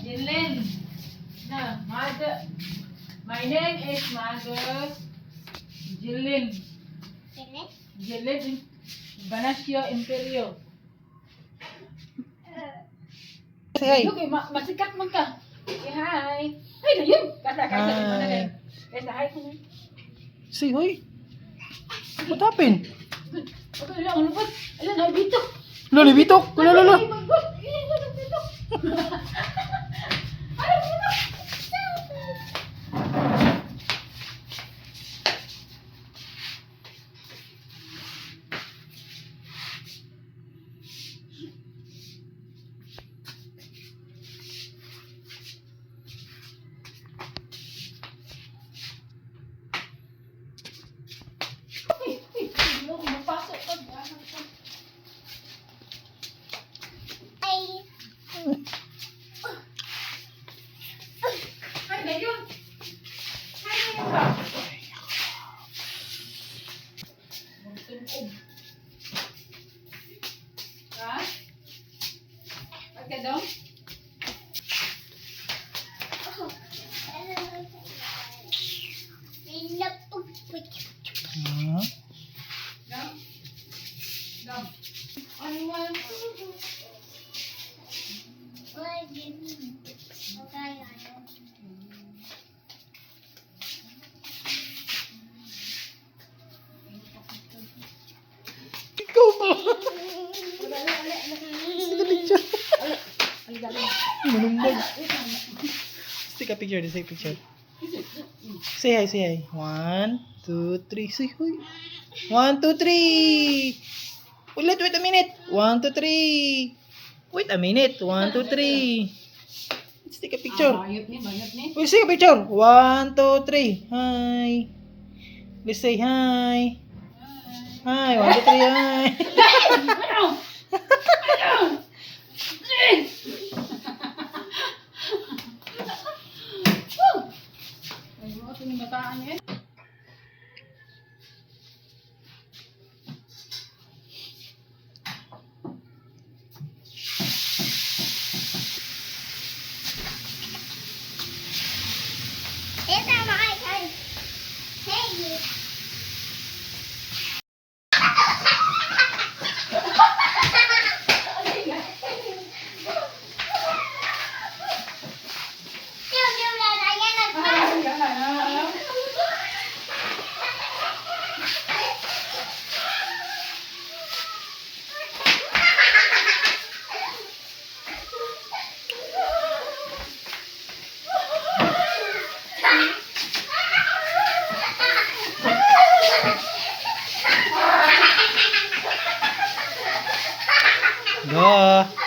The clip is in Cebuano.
Jilin. Na, mother. My name is Mother Jilin. Jilin Banacio Imperio. Say hi. Okay, masikat man ka. Say hi. Ay, na yun. Kasa, kasa, Hi. kasa, hi ko. Say hi. What happened? Okay, lang, ano ba? Ayun, ay, dito. Lolo, bitok. Lolo, lolo. Ay, my God. Ay, ay, dito. Ay, dito. Uy, uy, uy, mapasok ka. Ay, na yun. Ay, na yun ba? Magtunog. Ha? Pagka daw? Ah. Dam? Dam. Ano man? Ikaw ba? Sige, picture. Manumbag. Let's take a picture. Let's take a picture. Say hi, say hi. One, two, three. Say hi. One, two, three. Wait, wait a minute. One, two, three. Wait a minute. One, two, three. Let's take a picture. Ah, mayot ni, mayot ni. Let's take a picture. One, two, three. Hi. Let's say hi. Hi. One, two, three. Hi. Ano? Ano? Ay, mo ito ni bataan eh. Ay, ay, ay. Go.